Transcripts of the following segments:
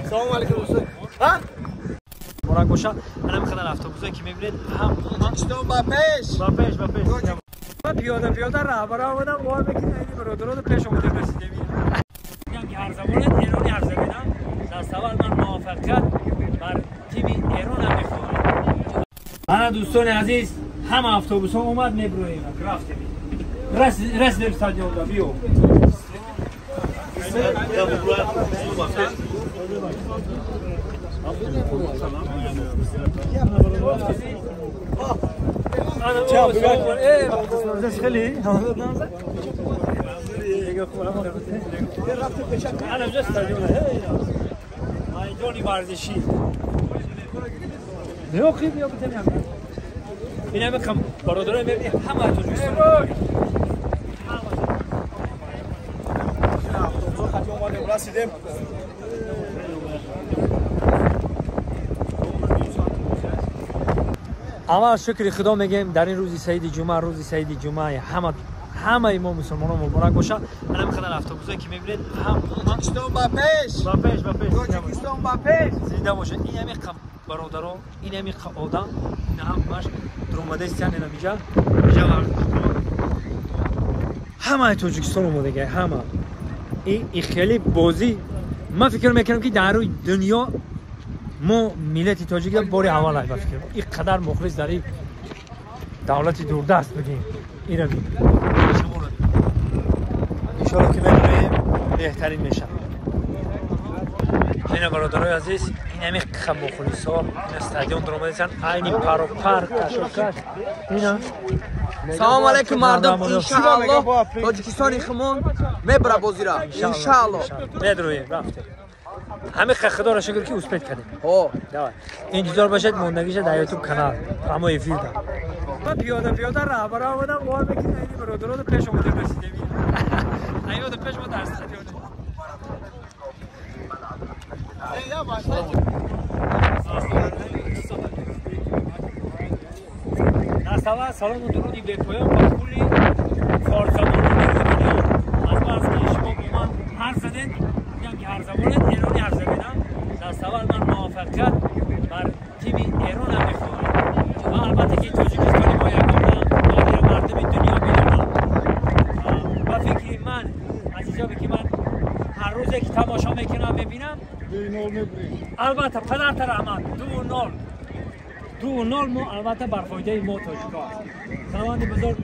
Салом алейкум устод. Ҳа? Муборак боша. Ана миқадар автобусое ки мебинед, ҳам Тоҷикистон ба пеш. Ба пеш, ба пеш. Ман пиёда пиёда раҳбара омадам, бовар мекунед, айни бародарону пеш омадем, расидем. Мегам ки ҳар замонат эрони ҳарф задидам. Даставвал ман муваффақият бар тими Эронам мехоҳам. Ана дӯстони азиз, ҳама автобусҳо омад, меброем, рафтем. Расидем стадионда, биё. майдони варзишӣ ин бародаро мебини, ҳама Тоҷикистон. Расидем. Аввал шукри Худо мегӯем дар ин рӯзи саиди ҷумъа, рӯзи саиди ҷумъа ҳамаи мо мусулмонон муборак бошад. Ана миқадар автобусое ки мебинед, ҳам Тоҷикистон ба пеш. Ба пеш, ба пеш. Тоҷикистон ба пеш. Зинда бошад. Ин ҳамиқа бародаро, ин ҳамиқа одам, ин ҳамаш дуромадаистян, ина биҷа биҷа варзишгоҳ. Ҳамаи Тоҷикистон омодагай, ҳама. Ин хеле бозӣ ман фикр мекунам ки дар рӯи дунё мо миллати тоҷик бори аввал ба фикр ин қадар мухлис дар ин давлати дурдаст бигем. Ира бин, иншоалло ки медонем, беҳтарин мешавад. Ина бародарои азиз, ин ҳами мухлисҳо ина стадион дуромадасан, айни паропар, кашокаш ина. Салом алейкум, мардум. Иншаалло, Тоҷикистони хумон мебара бозира, иншаалло. Медроем, рафтем. Ҳамин Худоро шукр ки успеть кардем. Ҳо. Давай. Интизор бошед мондагиша дар YouTube канал. Прямой эфир да. Ман пиёда пиёда раҳбара омадам, бовар мекунед, айни бародарону пеш омадем, расидем. Айёда пеш мо дар стадион. Даставвал салому дуруди бепоён ба кулли форсзабонони рӯи дунё. Аз бас ки шумо бо ман ҳарф задед, мегӯям ки ҳар замонат эрони ҳарф задидам. Даставвал ман муваффақият бар тими Эронам мехоҳам ва албатта ки Тоҷикистони мо ягона модиро мардуми дунё медонад. Ба фикри ман, аз ҳисобе ки ман ҳар рӯзе ки тамошо мекунам, мебинам, албатта падарта раҳмат, 2-0, 2-0 мо албатта бар фоидаи мо тоҷико аст. Худованди бузург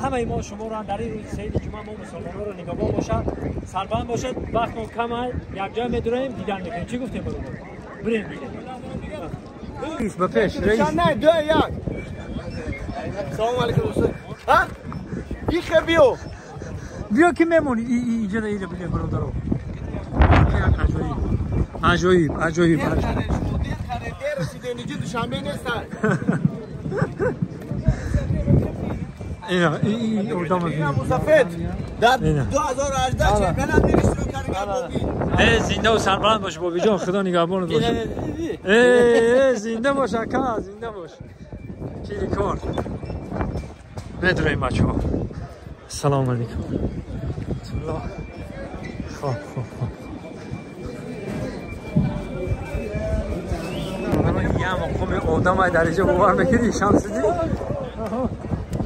ҳамаи мо шуморо дар ин рӯзи саиди ҷумъа, мо мусулмононро нигаҳбон бошад, сарбанд бошед. Вақтмон кам аст, якҷоя медураем, дидан мекунем. Чӣ гуфтем, бародар? Бирем, дидем. Ба пеш, раис. Не, ду як. Салом алейкум устод. Ҳа? Ихе биё. Биё ки мемонӣ инҷа, ира бинем, бародаро. Аҷоиб, аҷоиб, аҷоиб. Дер расидем, инҷа Душанбе нестан. Ина ин одам. Ина мусафед. Дар 2018 чемпионат иштирок кард, Боби. Э, зинда ва сарбаланд бош, Бобиҷон, Худо нигаҳбонат бош. Э, зинда бош, ака, зинда бош. Кили кор. Медроем, бачаҳо. Ассалому алейкум. Хоб, хоб, хоб. Я мақоми одам дар инҷо, бовар мекунӣ, Шамсиддин?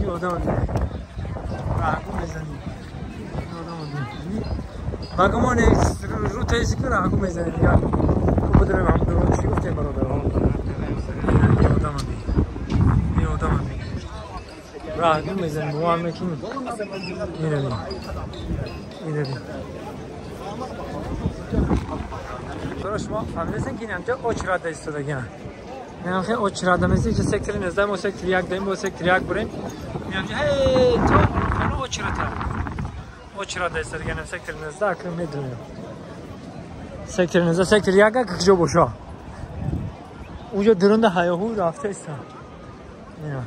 Ин одам раҳгу мезанӣ. Ин одам ба гумони рӯ тези ки раҳгу мезанӣ дигар. Будем ҳам дурон. Чӣ гуфтем, бародаро? Ин одам, ин одам раҳгу мезанӣ, бовар мекунӣ? Ина бин, ина бин. Шумо фаҳмидастен ки ин ҳамҷо очрада истодагиан. Ин хеле очрада меси, ки сектори 19, мо сектори 1 дорем, мо сектори 1 бурем. Ин ҳамҷо ҳей то очрада. Очрада истодагиан сектори 19, акрем медонем. Сектори 19, сектори 1 ка куҷо боша? Унҷо дурунда ҳаёҳу рафта иста. Ина.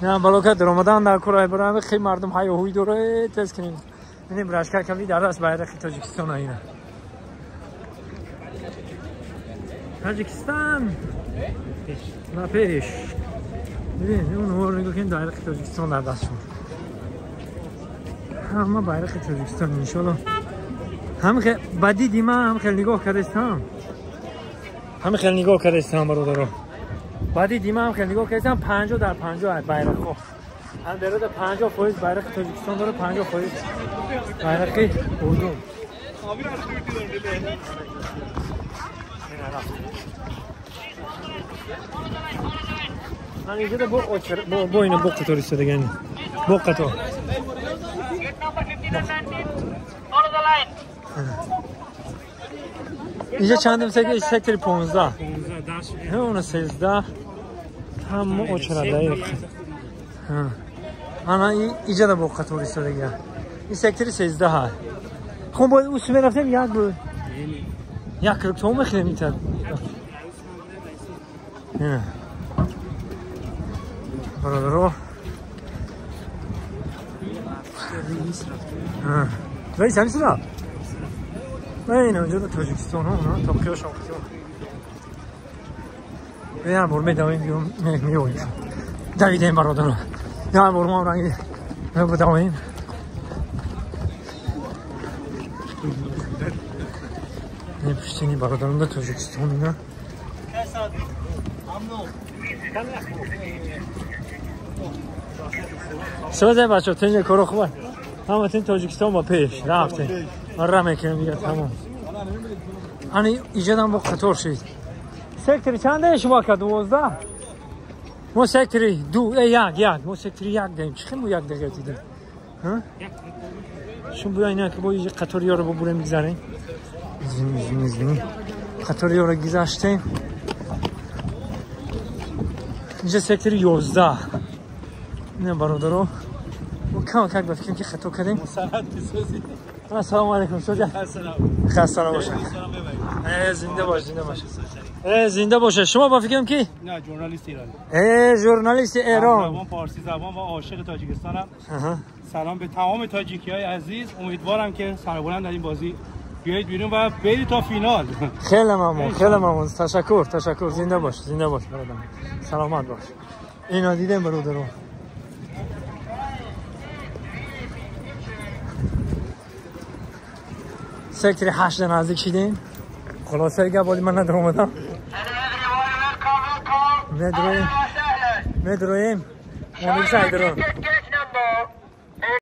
Не, балока даромадан дар курай барам, хеле мардум ҳаёҳуй дора, тез кунем. Бинем, рашкар ками дар даст байрақи Тоҷикистон ина. Тоҷикистон ба пеш. Бибин, он нигоҳ кунед, байрақи Тоҷикистон дар дастшон. Ҳама байрақи Тоҷикистон, иншоалло. هم خیلی بدیدی من هم خیلی نگاه کردستم هم خیلی نگاه کردستم برادرها بدیدی من هم خیلی نگاه کردستم 50 در 50 بیرق ها هم در 50% بیرق تاجیکستان داره 50% بیرق اردن. من اینجا با اینا با قطار ایستادگانی با قطار. اینجا چندم سکتر 15 اون 13 هم اچرده. انا اینجا با قطار ایستادگی این سکتر 13 ها. خب باید اون سوی رفتیم یک بود یک کرکتو میخریم اینتر. برادرو رئیس همیشه رفت این اونجا در تاجیکستان ها تا قیاش هم یه بار میدویم میویم دویدیم برادرو یه بار ما رنگی بدویم. این پشتینی برادرم در تاجیکستان اینا. سوزه بچه تنجه کارو خوبه همه تین تاجیکستان با پیش رفتیم را میکنیم دیگه تمام. انی ایجادم با قطار شد. سکتری چنده شما که 12 ما سکتری 2 یک ما سکتری 1 داریم. چه مو 1 دقیقه دیدیم ها شون بیا اینا که با اینجا قطار یارو ببریم میگذاریم زین قطار یارو گذاشتیم. اینجا سکتری 11 نه برادرو و کم کم بفکریم که خطا کردیم. السلام علیکم سوجا. خسته نباشید. زنده باش زنده باش. زنده باشه. شما با فکرم کی؟ نه ژورنالیست ایرانی. ژورنالیست ایران. زبان فارسی زبان و عاشق تاجیکستانم. سلام به تمام تاجیکی‌های عزیز. امیدوارم که سربلند در این بازی بیایید بیرون و برید تا فینال. خیلی ممنون خیلی ممنون. تشکر تشکر. زنده باش زنده باش برادر. سلامت باش. اینا دیدم برادرو. سکتر 8 نزدیک شدیم. خلاصه گپ ولی من ندارم اومدم. میدرویم میدرویم. اون سایدرو.